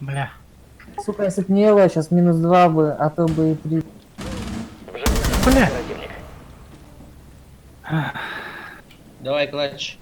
Бля. Сука, если б не Ева, сейчас минус два бы, а то бы и три. Бля. Противник. Давай, клатч.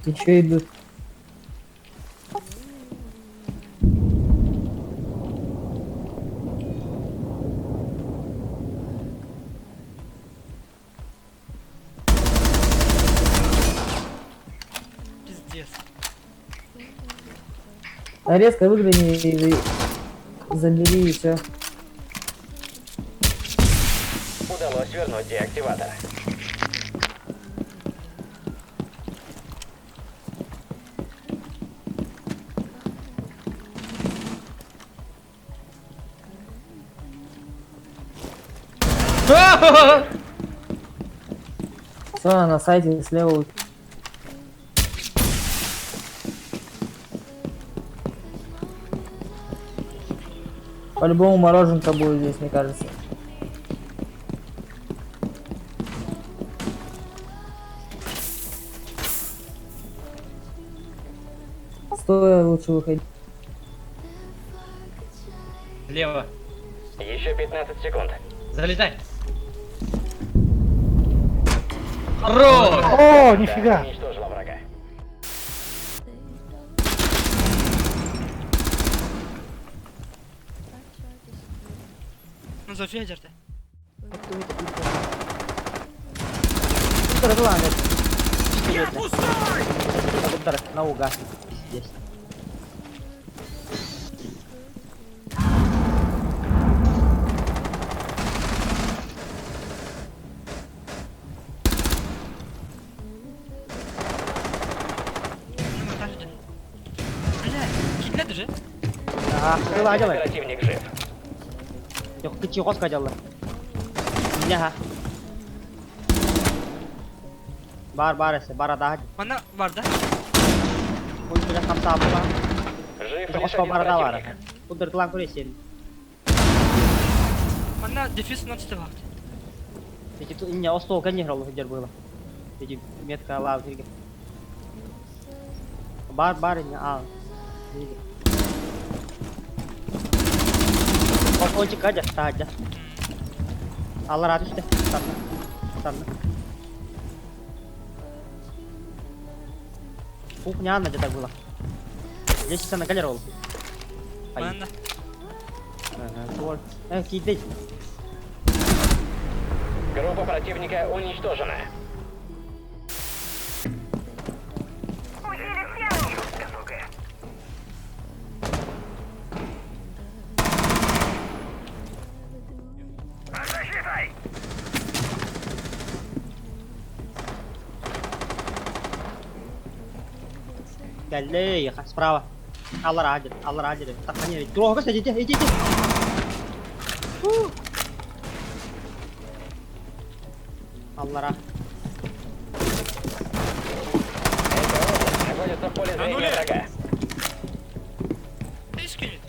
Еще идут. Пиздец. А резко выгляни и забери и все. Удалось вернуть деактиватор. Все, на сайте слева. По-любому мороженка будет здесь, мне кажется. Стоя лучше выходить. Лево. Еще 15 секунд. Залетай. Хорош! О, нифига. Уничтожила врага. Ну, Зофия жерде. Науга. Пиздец. Ну, там жерде. Бля, китледи же. Ага, крыла делай. Противник жив. Кычи хоска делай. Ага. Бар бар эсе, бар ада. Bana var da. Ой, бля, хамса була. Жив лишь Хоска один бар да бар. противник. Удыртлан көресен. Bana дефис 16 вакт. Эти тут не остол конечно хер было. Эти метка лав херге. Бар бар не а. Ончик кадя, тадя. Алла рад işte. Sanna. Sanna. Кухня Анна где-то была. Здесь на галерол. Bana da. Ага, Э, кидей. Группа противника уничтожена. Галлей, справа. Алла радит, Алла радит. Так, они Дорога, идите, идите. Аллара. Эта область находится в поле зрения врага. Ты скинет.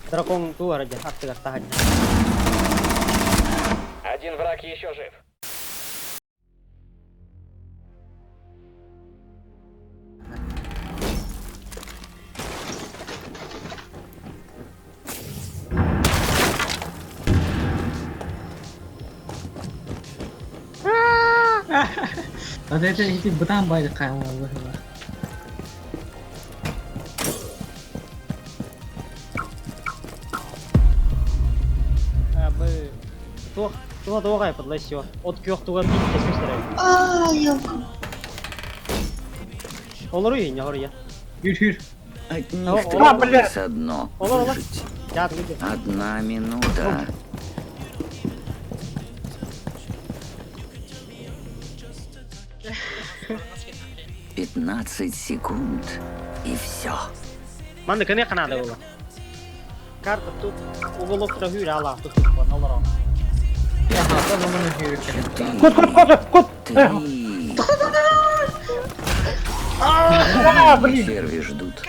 Дракон туар aja, аттыгар таһаджа. Один враг еще жив. Вот это эти бутан байд каймы Бы туох туох туох подласё. От көх туга бит кесместер. Олору не горя. Юр, юр. От О, них о, требовалось одно — Ола, ола. выжить. Я отведу. Одна минута. Пятнадцать секунд, и все. Манны кene канада было. Карта тут уголок трагюра ала тут олорон. Кот, кот, кот, кот! Три. А, блин! Черви ждут.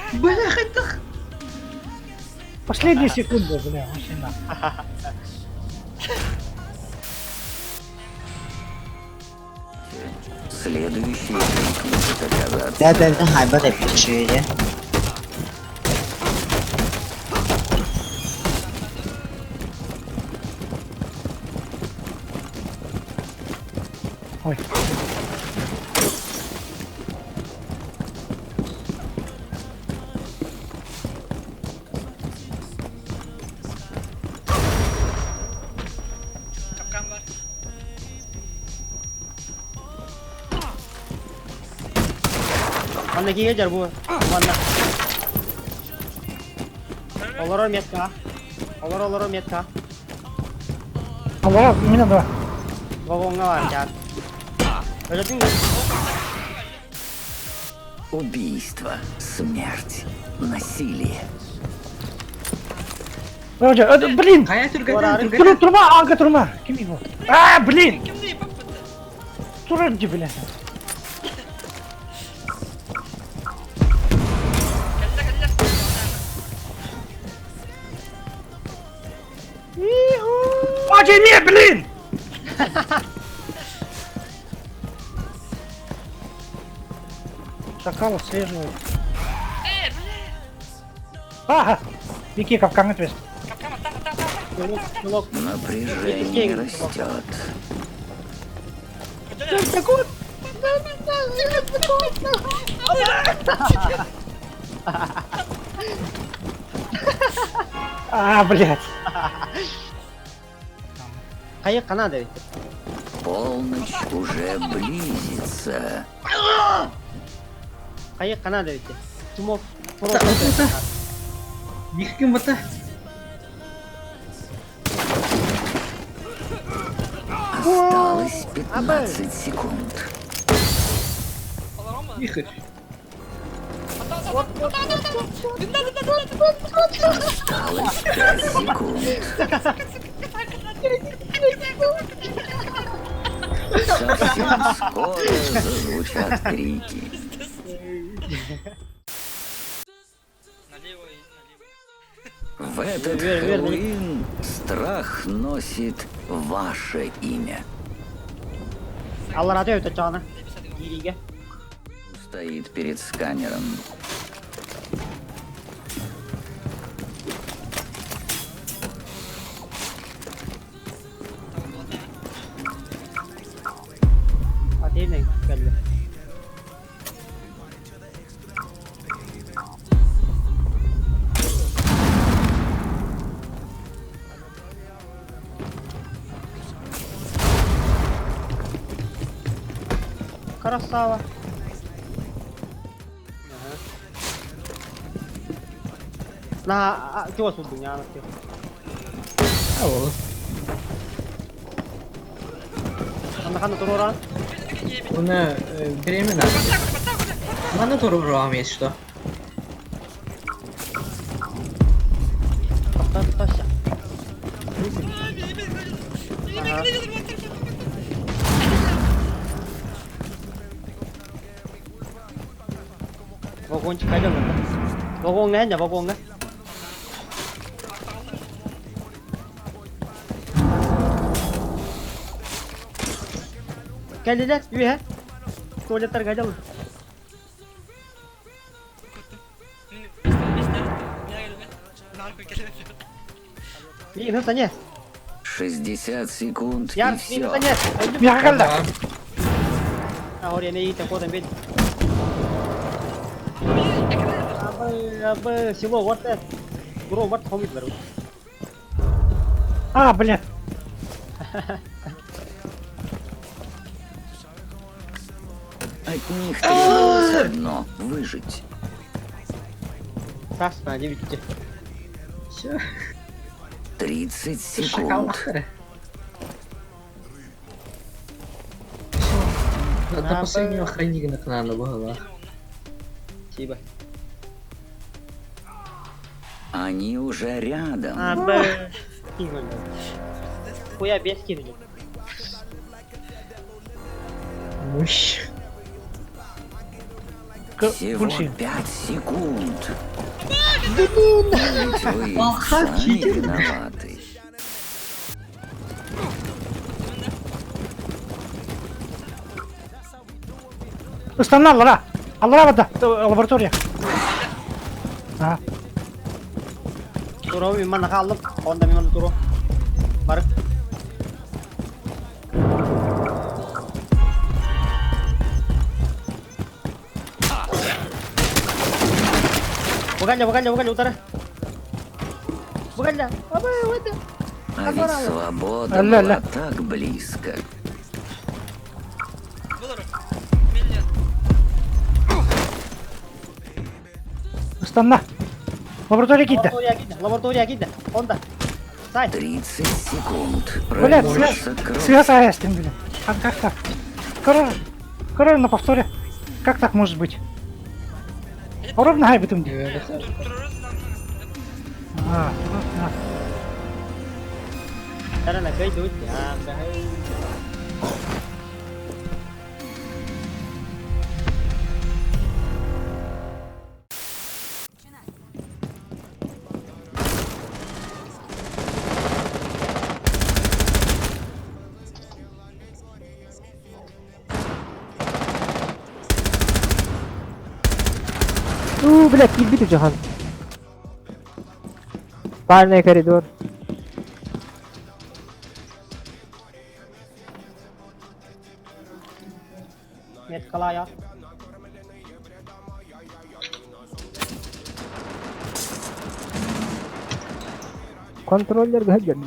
Последняя секунда, бля, вообще на. Следующий крик может оказаться. Бэйэ-бэйэбитин хаайбат эбит үчүгэйэ. Ой. Капкан бар. Манна киге жар бу. Манна. Олорор метка. Олор олорор метка. Алло, именно два. Вагонга бар жар. Өлөтүң Убийство, смерть, насилие. Подожди, блин! Хайа түргәтен Орары. түргәтен. Туру, турма, анга турма! Ким его? А, блин! Ким не папа? Туренди, бля. Кэллэ кэллэ. Помоги мне, блин! Шакал отслеживает. Э, бля. Ага! Вики, капкан отвес. Капкан атак атак атак. Чулок, чулок. Напряжение растет. А, блядь. Хайы канада бит. Полночь уже близится. Хайы канада бит. Тумок. Турок. Бих кем бата? Осталось 15 секунд. Олорон mu? Бихер. Ата ата ата ата ата. Дында дында дында. Осталось 5 секунд. Совсем скоро зазвучат крики. Налево и налево. В этот Вер- верно. Хэллоуин страх носит ваше имя. Аллар аты өтө чана. Записать его. Кириге. Стоит перед сканером. Там было, да. Атеймен келди. Красава. Ага. На, чего суду не она Ханна ханна туруран. Уна беременна. Мана турурам есть что. Тоқта тоқта. Ага. Вагончик қайда мында? Вагонга әне, вагонга. Келдилер, үйе. Туалеттер қайда? Мин бестер бестер. Мен келбет. Нарко келбет. Мин не. 60 секунд и Яр, мин все. не. Миха калла. Ahora ne ите кодан бед. Абы, абы, село, вот это. Бро, вот хомитлер. А, блядь. От них требовалось одно — выжить. Сасна, не видите. Все. 30 Шакал секунд. махтары. До последнего хранителя надо было. Спасибо. Они уже рядом. А, б. Кинули. Хуя без кинули. Мощь. Всего Пульси. 5 секунд. Ведь вы сами виноваты. Ыстанна аллара. Аллара барда. Лаборатория. А, Туруом мин манна хааллым. Онда мин манна туруом. Бары. Бугалья, бугалья, бугалья, утары. Бугалья. Абы, өтө. А ведь свобода Алла-ля. была так близко. Булар. Миллион. ыстанна. Лаборатория киирдэ. Лаборатория киирдэ, лаборатория киирдэ. Онда. Сай. 30 секунд. Блядь, Прольется связь, кровь. связь АЭС, блин. А как так? Король, король на повторе. Как так может быть? Ровно хайбытым дии. А, а. Тарана кай дуть. А, бай. У, блядь, килбит Джахан. Спальный коридор. Меткалая. Контроллер гаджет.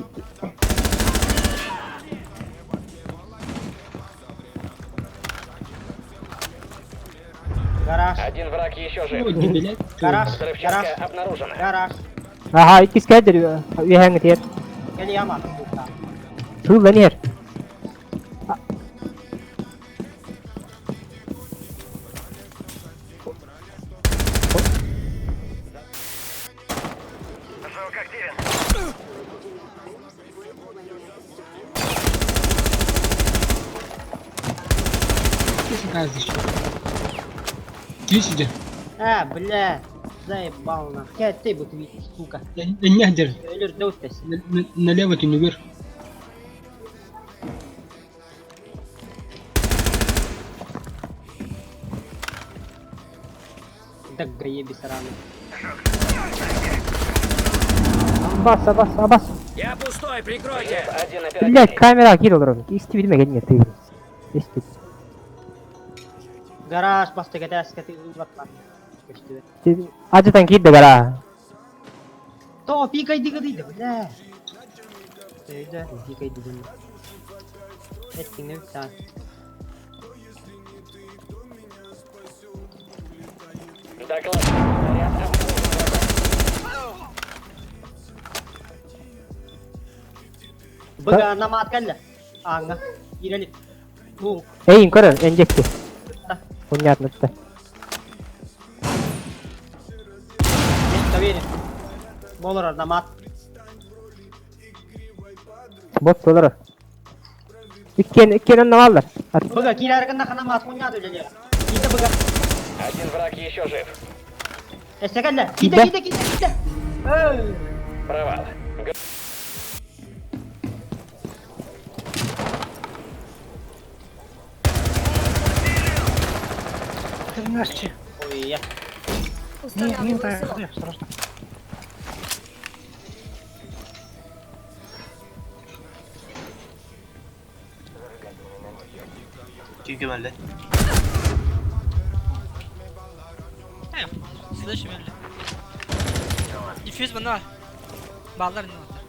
Гараж. Один враг еще жив. Ой, блядь. Гараж. Гараж. Взрывчатка обнаружена. Гараж. Ага, иккис кадр үһәңе тиер. Кели яма. Тулан ер. Звук активен. Кири сюда. А, бля. Заебал нах. Я ты бы видеть, сука. Не, держи. Өлөр дөстес. Налево ты не вверх. Так гаеби сраный. Бас, бас, бас. Я пустой, прикройте. Один Блядь, оперативник. камера киир олорор. Исти билмеген нет ты. Исти. Гараж басты кетес кети батма. Ажытан киирде гара. То пикай дига дида, бля. Өйдө, пикай дига. Эттиң та. Доклад. Заряд обнаружен. Быга намат калла. Аңа. Ирели. Бу. Эйин көрөр, энжекти. Понятно. да. Мен Болор намат. Бот олорор. Иккен, иккен онна баллар. Быга кирәргәндә намат куняды үлеле. Ките быга. Один враг еще жив. Эсәгәллә. Ките, Китә. ките, ките, ките. Эй. Провал. 13. Ой, я. Не, не, не, страшно. Э, слышим или? Дефьюз бана. Баллар не надо.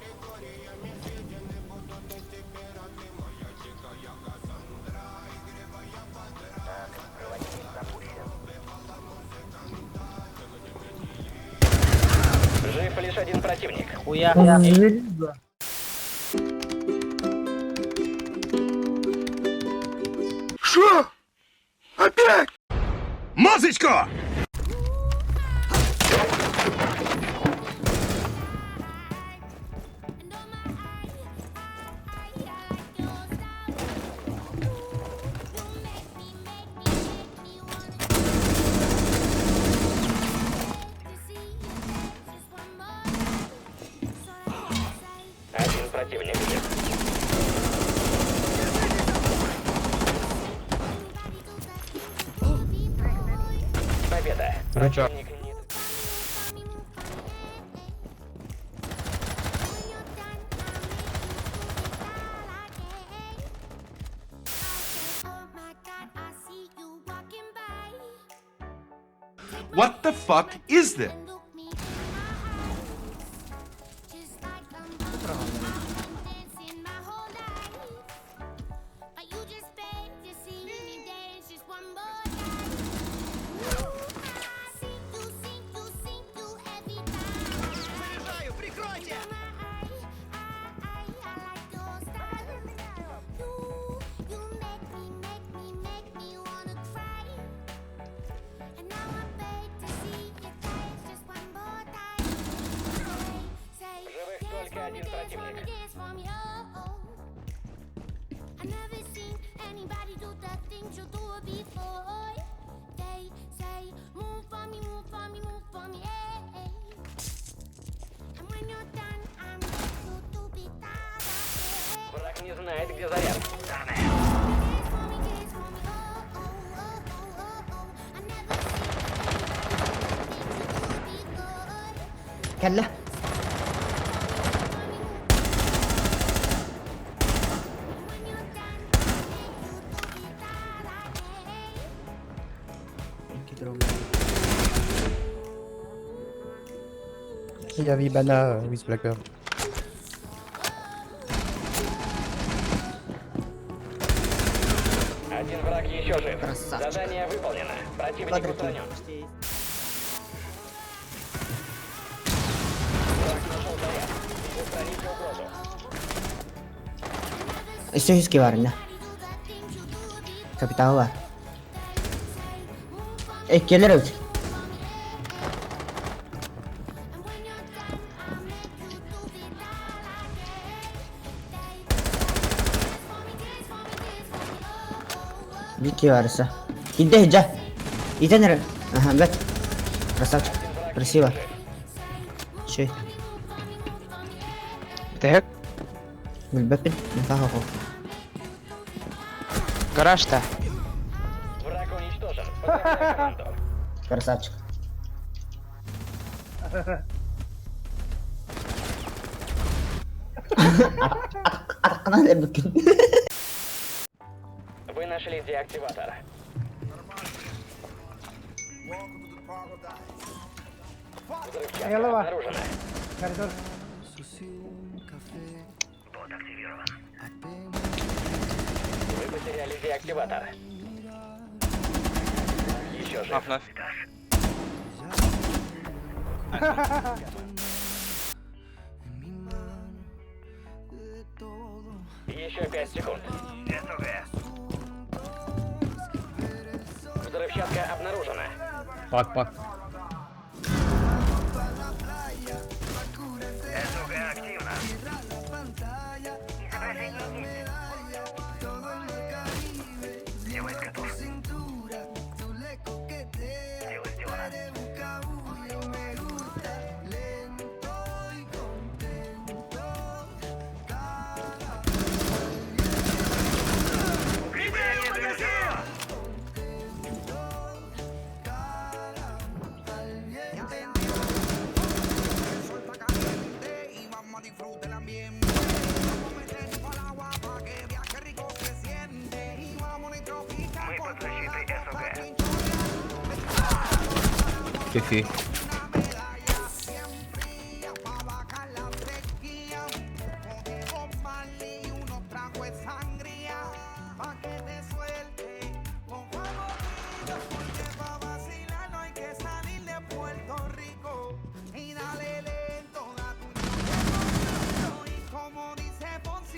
Жив лишь один противник. Хуя. Что? Опять? Мозочка! Противник не... What the fuck is this? Живых только один противник. Враг не знает, где заряд. Кэллэ. Il y avait Ibana with Blackbird. Один враг еще жив. Красавчик. Задание выполнено. Противник Квадрат. устранен. Враг нашел заряд. Устраните угрозу. Өссө үс бар инна. Капитал бар. Эккелер эбит. Бики барыса. Иде жа. Итен Ага, бет. Красавчик. Красиво. Шей. Так, Билбеппин. Нахахо. гараж-то. Враг уничтожен. Поздравляю команду. Красавчик. Атакканан эбиккин. Вы нашли деактиватор. Взрывчатка Елова. обнаружена. Коридор. Вы потеряли деактиватор. Еще жив. Еще 5 секунд. Взрывчатка обнаружена. Пак, пак. Кефи.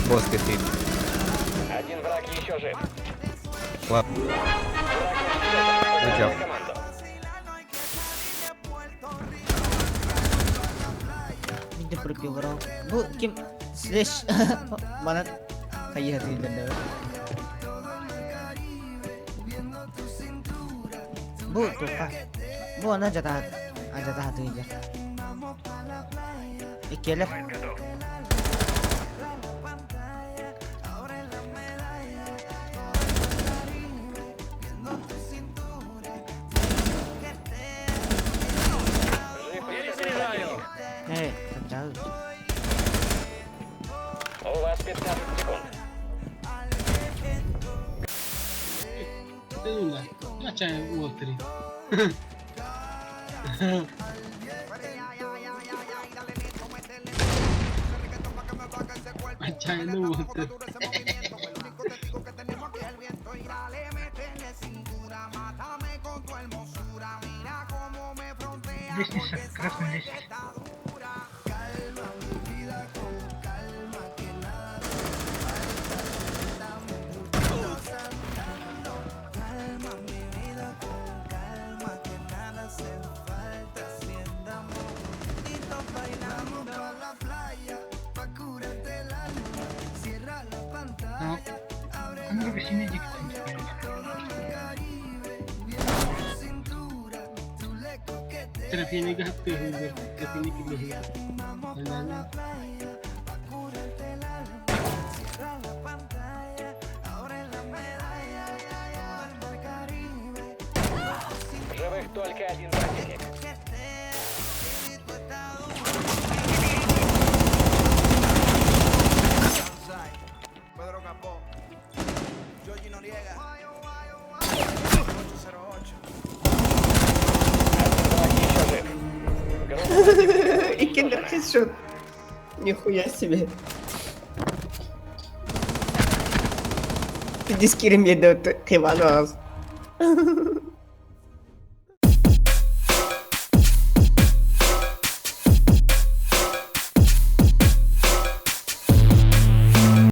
Босс кефи. Один враг еще жив. Ладно. Враг уничтожен. Поздравляю Good job. команду. Видео пропил Бу ким слеш манан хайа тыыллар. Бу туха. Бу ана жата ажата тыыллар. Иккелер. секунд. Лестница, красная лестница. Ну, синий В живых только один противник. Один враг еще жив. Группа И киллер хедшот. Нихуя себе. Ты дискири мне дает Ивану.